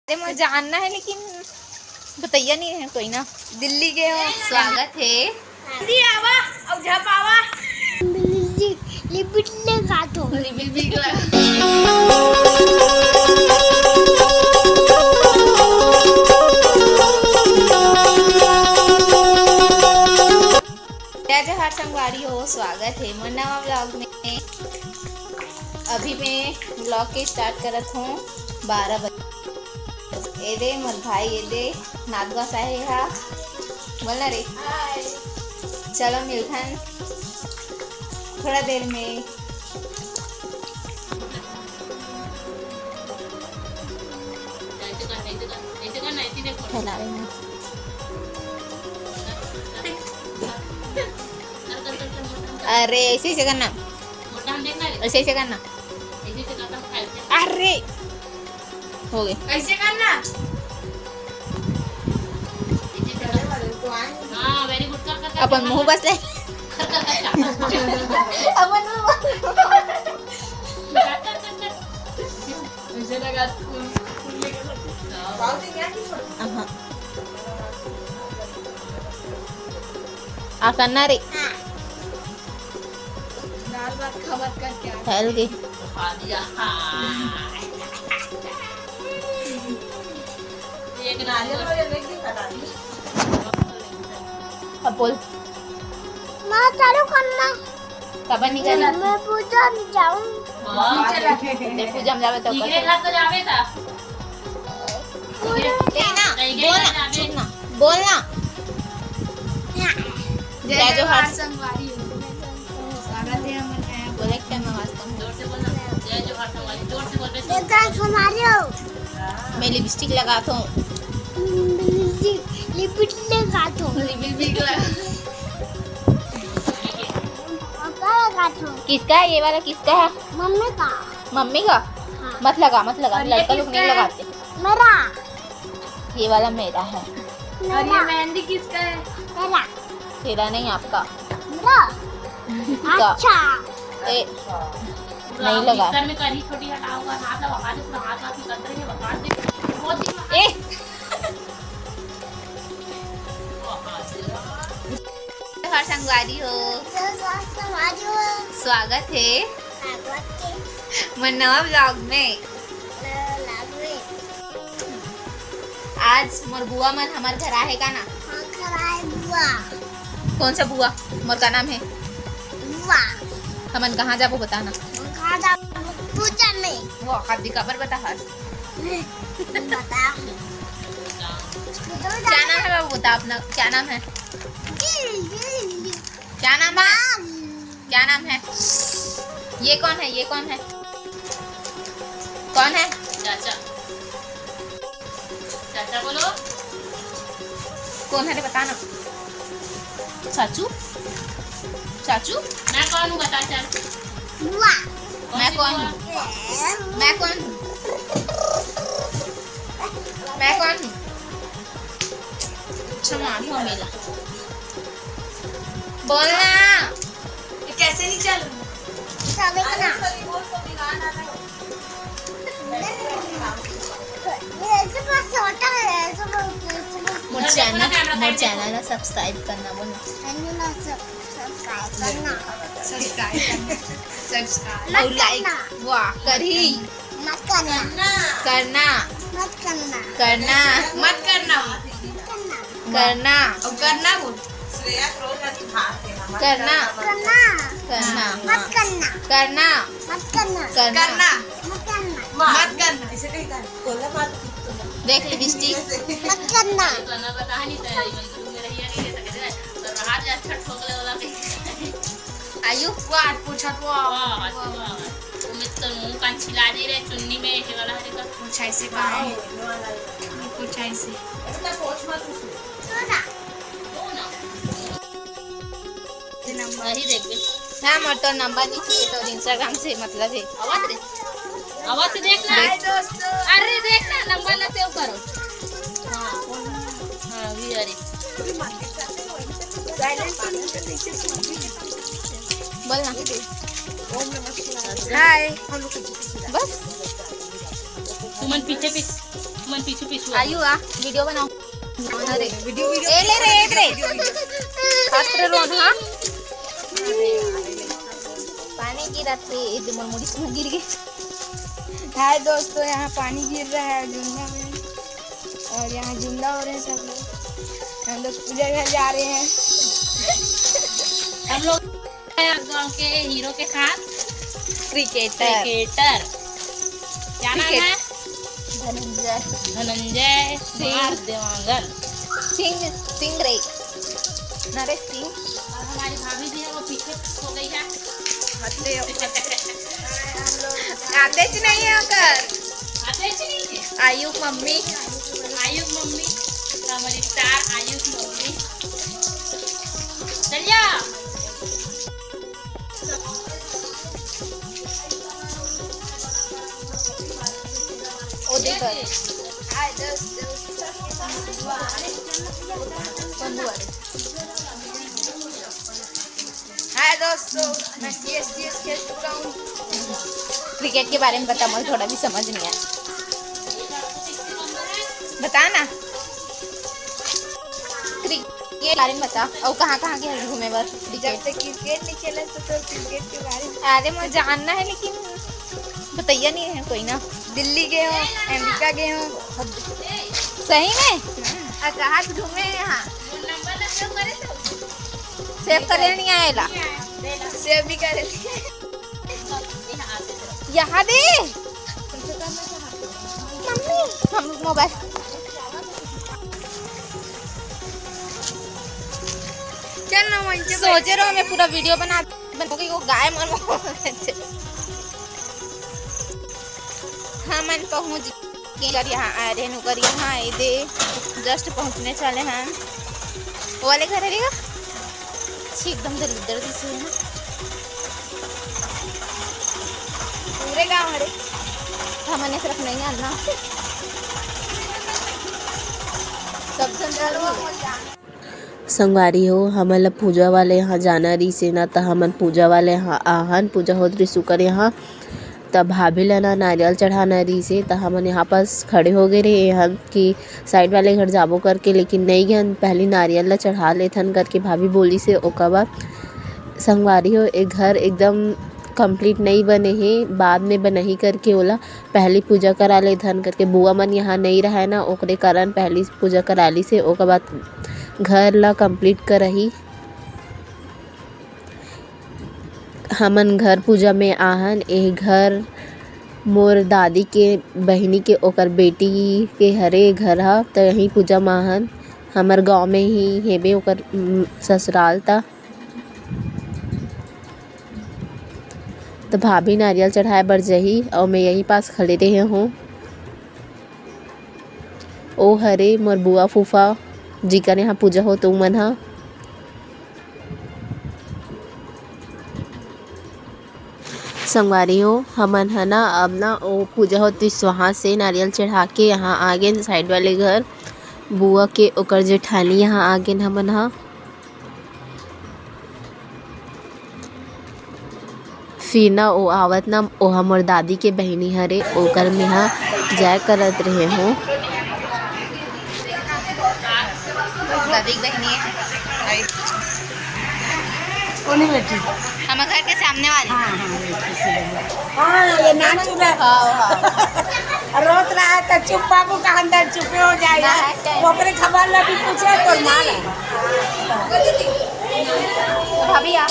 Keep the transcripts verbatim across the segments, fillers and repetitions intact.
अरे, मोर जानना है, लेकिन बतैया नहीं है कोई ना। दिल्ली के हो। स्वागत है। जल्दी आवा अउ झपावा। लिपट ले का तो। लिपट ले का। जय जोहार संगवारी हो, स्वागत है मोर नवा vlog में। अभी मैं vlog के start करत हूँ बारह बजे। ए दे मोर भाई, ए दे नादवा साहे हा। बोलना रे। हाय। चलो मिलथन थोड़ा देर में। फैलावे में। अरे, ऐसे, ऐसे करना। ऐसे, ऐसे करना। अरे, हो गए। ऐसे करना। हाँ, very good। कर, कर, कर, अपन कर, मुंह कर। बस ले। कर, कर, कर, कर। अपन मुंह बस। कर, कर, कर, कर। मुझे लगा तुम, तुम लेके जाओ। हाँ। आ करना रे। हाँ। दाल भात खबर करके आ फैल गई। खा दिया। हाँ। एक नारियल वाले लेके खा डाली। अब बोल। माँ, चालू करना। कब निकल? मैं पूजा में जाऊँ। हाँ। ते पूजा में जावे तो ठीक है, कैसे? घर तो जावे था। बोल ना, बोल ना, बोल ना। जय जय जोहार जोहार। संगवारी हो। स्वागत है हमर नया बोले क्या मैं आवाज कम? जोर से बोल ना। जय जोहार संगवारी, जोर से बोल बे। जय जोहार संगवारी हो। मैं लिपस्टिक लगात हूँ। लिपस्टिक, लिपस्टिक लगात हूँ। लिपस्टिक लगा। पापा लगात हूँ। किसका है ये वाला, किसका है? मम्मी का। मम्मी का? हाँ। मत लगा, मत लगा, और ये लड़का लोग किसका नहीं है? लगाते। मेरा। ये वाला मेरा है। और ये मेरा। मेहंदी किसका है? मेरा। तेरा नहीं, आपका। मेरा? का। अच्छा। ए, पूरा नहीं लगा। बिस्तर में करी छोटी हटा होगा, हाथ लगा दे, पूरा हाथ, हाथ निकल रही है, बता दे। बहुत ही ए। हर संगवारी हो। संगवारी हो। स्वागत है। स्वागत है। मोर नवा vlog में। नवा vlog में। आज मोर बुआ मन हमर घर आहे का ना? हाँ, घर आहे बुआ। कौन सा बुआ? मोर का नाम है? बुआ। हमन कहाँ जाबो बता ना? हम कहाँ जाबो? पूजा में। वो हाथ दिखाबर बता हस। बता। क्या नाम है बाबू? बता अपना, क्या नाम है? दिल, दिल, दिल। क्या नाम है? नाम। क्या नाम है? ये कौन है? ये कौन है? कौन है? चाचा। चाचा बोलो। कौन है रे, बता ना। चाचू? चाचू? मैं कौन हूँ, बता चल। बुआ। मैं कौन हूँ? मैं कौन हूँ? मैं कौन हूँ? अच्छा, मारू हमें ला। बोलना। ये कैसे नहीं चल? सबे करना। ये ऐसे बस छोटा है, ऐसे बस, ऐसे बस। मोर channel, मोर channel ला subscribe करना बोलो। Channel ला sub-, subscribe करना। Subscribe करना। Subscribe। मत और like, करना। वाह, करही। मत करना। करना। मत करना। करना। मत करना। मत करना। करना। अब करना बोल। श्रेया रोज अति भाग है, मत करना। करना। करना। करना। मत करना। करना। मत करना। करना। करना। मत करना। मत करना। इसे कहीं का बोलना बात। देख लिपस्टिक। मत करना। करना बता नहीं था, ये तुम मेरा ये नहीं दे सकते ना। तो रहा जा छठ ठोकले वाला कहीं। आयु, वाह, पूछा तो, वाह, वाह, वाह। वाह। वो में तो मुंह कान छिला दे रहे चुन्नी में, ये वाला हरे का। पूछा इसे का है? पूछा इसे। तो ना। वही देखबे। हाँ, मोर तो नंबर नहीं चाहिए, तो Instagram से मतलब है। आवाज रे। आवाज से देख ना। देख। अरे देख ना, नंबर ला save करो। हाँ, हाँ, भी अरे। बोल ना। हाय। बस। तुमन पीछे पीछे। मन पीछू पीछू आयु आ, वीडियो बनाओ। अरे, वीडियो, वीडियो। ए ले रे, ए ले रे। Video, video. अत्र रोन, हाँ? पानी गिरा थे, ए दे मोर मुड़ी से गिर गए। हाय दोस्तों, यहाँ पानी गिर रहा है जुन्ना में, और यहाँ जुन्ना हो रहे हैं सब लोग। हम लोग पूजा घर जा रहे हैं। हम लोग गांव के हीरो के साथ क्रिकेटर। क्रिकेटर। क्या नाम क्रिकेट। है? धनंजय। धनंजय सिंह। कुमार देवांगन। सिंह, सिंह रे। नरेश सिंह। और हमारी भाभी जी है, वो पीछे सो गई है। हटते हो। आते च नहीं है ओकर। आते च नहीं है। आयु मम्मी। आयु मम्मी। हमारी स्टार आयु मम्मी। चलिया। ओ देख। हाय दोस्तों। हाय दोस्तों, मैं सीएससीएस खेल चुका हूँ। क्रिकेट के बारे में बता, मुझे थोड़ा भी समझ नहीं आया। बता ना। क्रिकेट के बारे में बता, और कहाँ कहाँ गए हस घूमे बर? जब क्रिकेट। तक क्रिकेट नहीं खेला तो, तो क्रिकेट के बारे में। अरे, मुझे जानना है, लेकिन बताइया नहीं है कोई ना। दिल्ली गए हो, अमेरिका गए हो? सही में? हाँ। और कहाँ से घूमे हैं यहाँ? सेव करे नहीं आएला। सेव भी करे। यहाँ दे। मम्मी, हम मोबाइल। चल ना, वहीं से सोचे रहो, मैं पूरा वीडियो बना, बन गई वो गाय मन। हमन पहुँच के यहाँ आए रहे, नुकर यहाँ आए दे, जस्ट पहुँचने वाले हैं। वो वाले घर है रे। छी, एकदम दलिद्दर दिसे है ना। पूरे गाँव हरे। हमन एक रख नहीं आना। सब झन चलो। संगवारी हो, हमन ल पूजा वाले यहाँ जाना रहिसे ना, त हमन पूजा वाले यहाँ आहन, पूजा होत रहिस उकर यहाँ। त भाभी ल ना नारियल चढ़ाना रहिसे, त हमन यहाँ पास खड़े हो गए रहे हन कि साइड वाले घर जाबो करके, लेकिन नहीं गन, पहली नारियल ला चढ़ा लेथन करके भाभी बोलिस हे। ओकर बाद संगवारी हो, ए घर एकदम कंप्लीट नहीं बने हे, बाद में बनही करके ओला पहली पूजा करा लेथन करके। बुआ मन यहाँ नहीं रहय ना, ओकरे कारण पहली पूजा करा लिस हे, ओकर बाद घर ला कंप्लीट करही। हमन घर पूजा में आहन। एह घर मोर दादी के बहिनी के, ओकर बेटी के हरे घर ह, त यहीं पूजा में आहन। हमर गाँव में ही हेबे ओकर, उम, ससुराल। त, त भाभी नारियल चढ़ाए बर जही, अउ मैं यहीं पास खड़े रहे हूँ। ओ हरे मोर बुआ फूफा, जिकर यहाँ पूजा होत उमन ह। संगवारी हो, हमन ह ना अब ना ओ पूजा होत रिहिस, वहाँ से नारियल चढ़ा के यहाँ आ गेन साइड वाले घर। बुआ के ओकर जेठानी यहाँ आ गेन हमन ह। फिर ना ओ आवत ना, ओहा मोर दादी के बहिनी हरे, ओकर मेहा जाय करत रहे हों। दादी के बहिनी है। कोनी बेटी? हमर घर के सामने वाली। हाँ, हाँ, बेटी से बोलो। हाँ, ये नाचू रहा। हाँ, हाँ। रोत रहा है तो चुप बाबू का अंदर चुपे हो जाएगा। ना, है क्या? ओकरे खबर ला भी पूछे तो मार। भाभी आ।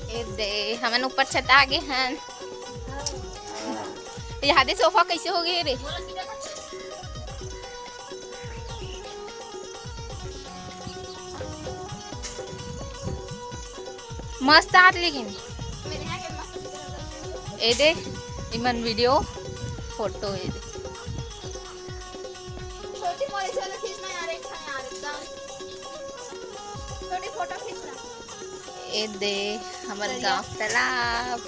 ए दे, हमन ऊपर छत आ गे हन। यहाँ दे सोफा कैसे हो गए रे? मस्त आत लेकिन। ए दे, इमन वीडियो, फोटो ए दे। छोटी मोरी से वाला खींचना यार, एक ठन यार, एकदम। छोटी फोटो खींचना। ए दे, हमर गाँव तालाब।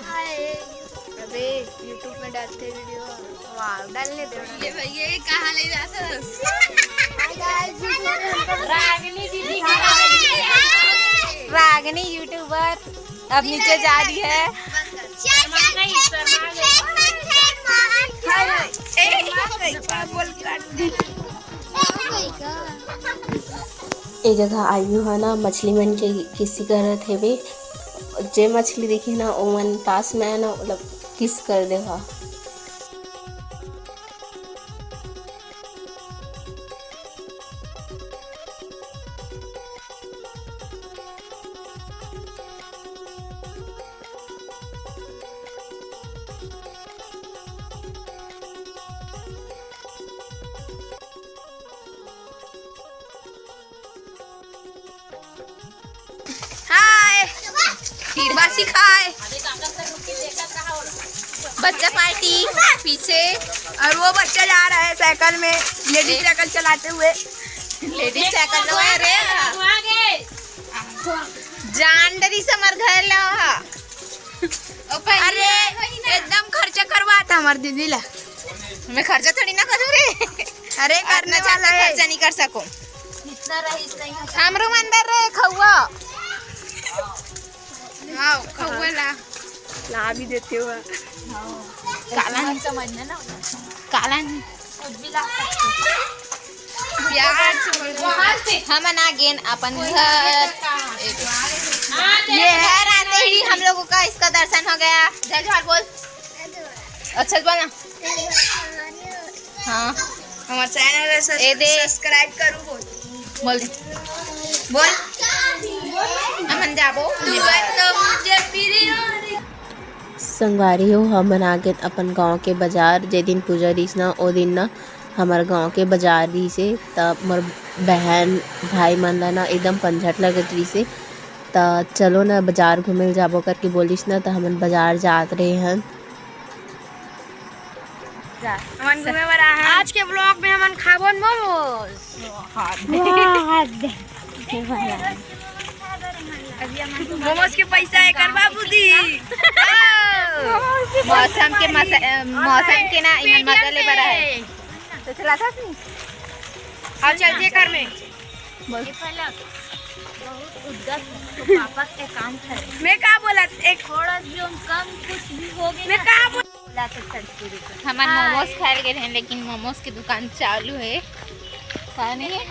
हाय। अबे, YouTube में डालते वीडियो। वाह, डालने दे। ये भैया, ये कहाँ ले जाता है? नहीं, यूट्यूबर अब नीचे जा रही है। ए जगह आयु ह ना, मछली मन के किस्सी करत हेबे। जे मछली दिखे ना, ओमन पास में आए ना, मतलब किस कर देवा। हाय, खीर बासी खाए, बच्चा पार्टी पीछे, और वो बच्चा जा रहा है साइकिल में, लेडीज साइकिल चलाते हुए। लेडीज साइकिल तो है रे, जान डरी से हमर घर ला। अरे, एकदम खर्चा करवात हमर दीदी ला। मैं खर्चा थोड़ी ना करूँ रे। अरे, करने वाला है। खर्चा नहीं कर सको। हमरो मन बर रे खौआ। हाँ, खौआ ला। ला भी देते हो। काला नहीं समझना ना। काला नहीं। कुछ भी ला सकते हो। प्यार से बोल। हमन आ गेन अपन घर। ये घर आते ही हम लोगों का इसका दर्शन हो गया। जय जोहार बोल। अच्छा से बोल ना। हाँ। हमारे चैनल को ए दे। सब्सक्राइब करू बोल। बोल दे। बोल। हमन जाबो। तू तो मुझे प्रिय संगवारी हो, हमन आ गेन अपन गाँव के बाजार। जे दिन पूजा रहिस ना, ओ दिन ना हमर गाँव के बाजार रहिस हे, त मोर बहन भाई मन ला ना एकदम पंझट लगत रहिस हे। त चलो ना बाजार घूमे ल जाबो करके बोलिस ना, त हमन बाजार जात रहे हन। जा। हमन घूमे बर आए हन। आज के व्लॉग में हमन खाबो मोमोज। मोमोज के पैसा एकर बाबूजी। मौसम के मस-, अ, मौसम के ना इमन मजा ले बर है। तो चला था नहीं? और चल दिए घर में। बोल। ये पलक बहुत उद्दत है, तो पापा के काम करे। मैं का बोला? एक थोड़ा भी हम कम कुछ भी हो गया मैं ना, का बोल- हमन मोमोज खाए गए रहे, लेकिन मोमोज की दुकान चालू है। का नहीं है?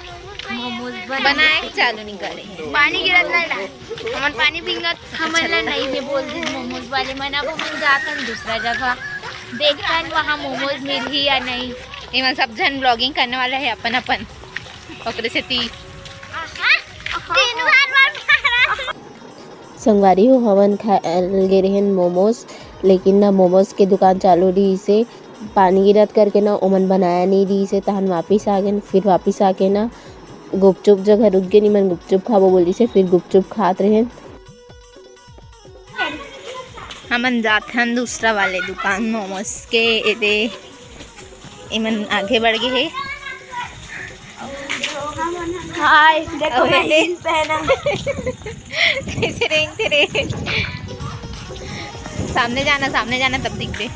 मोमोज बनाए के चालू नहीं करे। पानी गिरत नहीं रहा, हमन पानी पिंगत, हमन ला नहीं दे बोल दे मोमोज वाले मन। अब हमन जातन दूसरा जगह, देखतन वहाँ मोमोज मिलही या नहीं। इमन सब झन vlogging करने वाला है अपन अपन, ओकरे सेती। संगवारी हो, हमन खाए गे रहेन मोमोज, लेकिन ना मोमोज के दुकान चालू रहिस हे, पानी गिरत करके ना ओमन बनाया नहीं रहिस हे, तहन वापिस आ गेन। फिर वापिस आके ना गुपचुप जगह रुक गेन, इमन गुपचुप खाबो बोलिस हे, फिर गुपचुप खात रहेन। हमन जाथन दूसरा वाले दुकान मोमोज के, एदे इमन आगे बढ़ गए हे। हाय, देखो अबे। मैं हील पहना। कैसे रेंगते रे? सामने जाना, सामने जाना, तब दिखते।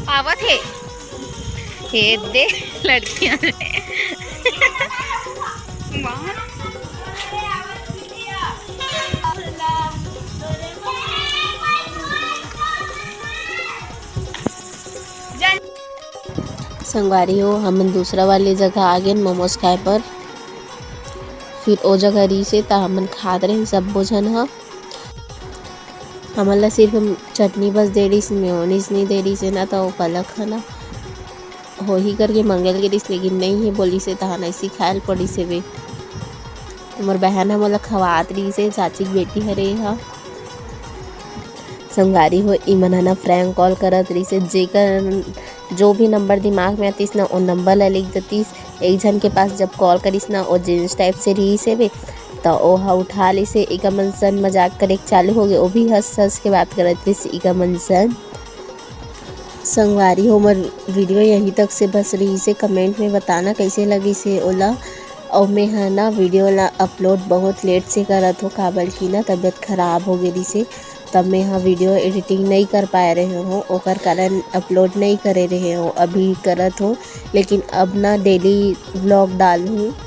आवत हे। हे दे लड़कियां। वाह। संगवारी हो, हमन दूसरा वाले जगह आ गेन मोमोज खाए बर। फिर ओ जगह रहिस हे, त हमन खात रहेन सब्बो झन ह। हमन ला सिर्फ चटनी बस दे रहिस, मेयोनीज नहीं दे रहिस हे ना, त ओ पलक ह ना होही करके मंगल गे रहिस, लेकिन नहीं हे बोलिस हे, तहन ऐसी खाए ल पड़िस हे बे। त मोर बहन ह मोला खवात रहिस हे, चाची के बेटी हरे ह। संगवारी हो, इमन ह ना prank call करत रहिस हे, जेकर जो भी नंबर दिमाग में आतिस ना, ओ नंबर ला लिख देतिस। एक झन के पास जब call करिस ना, ओ जेंट्स टाइप से रहिस हे बे, त ओ ह उठा लिस हे। इका मन सन मजाक करे के चालू हो गे, ओ भी हंस हंस के बात करत रहिस इका मन सन। संगवारी हो, मोर वीडियो यहीं तक से बस रहिस हे। कमेंट में बताना कैसे लगिस हे ओला। अउ मैं ह ना वीडियो ला अपलोड बहुत लेट से करत हो, काबर कि ना तबीयत खराब हो गे रहिस हे, तब मैं ह वीडियो एडिटिंग नई कर पाए रहे हो, ओकर कारण अपलोड नई करे रहे हो। अभी करत हो, लेकिन अब ना डेली व्लॉग डालहूँ।